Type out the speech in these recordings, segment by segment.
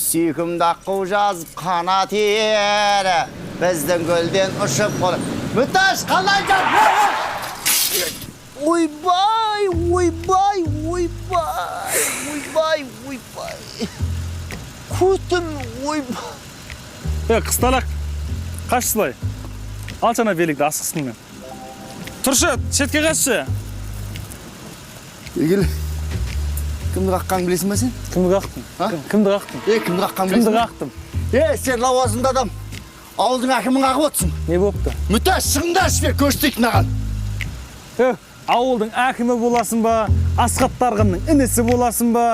Сүйкімді аққу жазып қанат ері, біздің көлден ұшып қонып. Мүташ, қалай жан? Ойбай, ойбай, ойбай, ойбай, ойбай. Көтім, ойбай. Е, қысталақ, қашсылай. Алшы ана великті, асықсын мен. Тұршы, шетке қашшы. Егел, кімді қаққанын білесің ба сен? Кімді қақтым? А? Кімді қақтым? Е, кімді қаққанын Кімді білесің ба? қақтым? Е, сен лауазымды адам. Ауылдың әкімін қағып отырсың. Не болыпты? Мүташ, шығыңдаршы бер, көрсетейік мынаған. Е, ауылдың әкімі боласың ба, Асхат Тарғынның інісі боласың ба,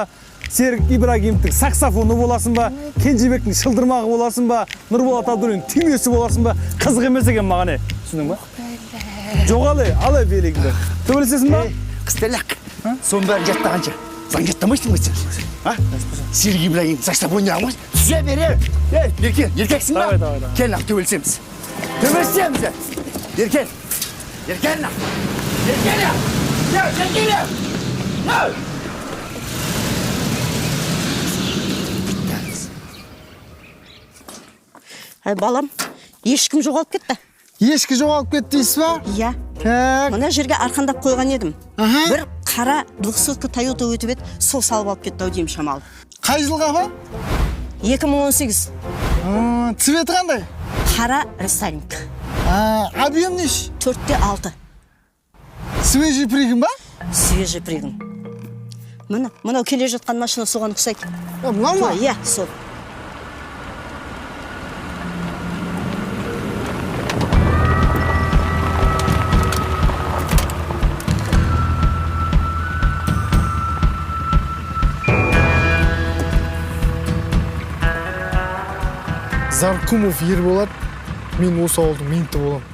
Серік Ибрагимовтің саксофоны боласың ба, Кенжебектің шылдырмағы боласың ба, Нұрболат Абдуллиннің түймесі боласың ба, қызық емес екен маған, е. Түсіндің ба? Жоқ, ал, ал велигіңді. Төбелесесің ба? Қысталақ, соның бәрін жаттағанша. Заң жаттамайсың ба сен? А? Серік Ибрагим саксофон ойнаған ғой. Түзе бер, е. Е, Еркен, еркексің ба? Давай, давай, давай. Кел, нақ, төбелесеміз. Төбелесеміз, е. Еркен, Еркен, нақ. Еркен, е. Е, Еркен, е. Е! Әй, балам, ешкім жоғалып кетті. Ешкі жоғалып кетті дейсіз ба? Иә. Так. Мына жерге арқандап қойған едім. Аха. Бір қара двухсотка Тойота өтіп еді, сол салып алып кетті ау деймін шамалы. Қай жылғы апа? 2018. А, цветі қандай? Қара рестайлинг. А, объем неше? 4-те 6. Свежий пригон ба? Свежий пригон. Міне, мынау келе жатқан машина соған ұқсайды. Е, мынау ма? Иә, сол. Заркумов Ерболат, мен осы ауылдың менті боламын.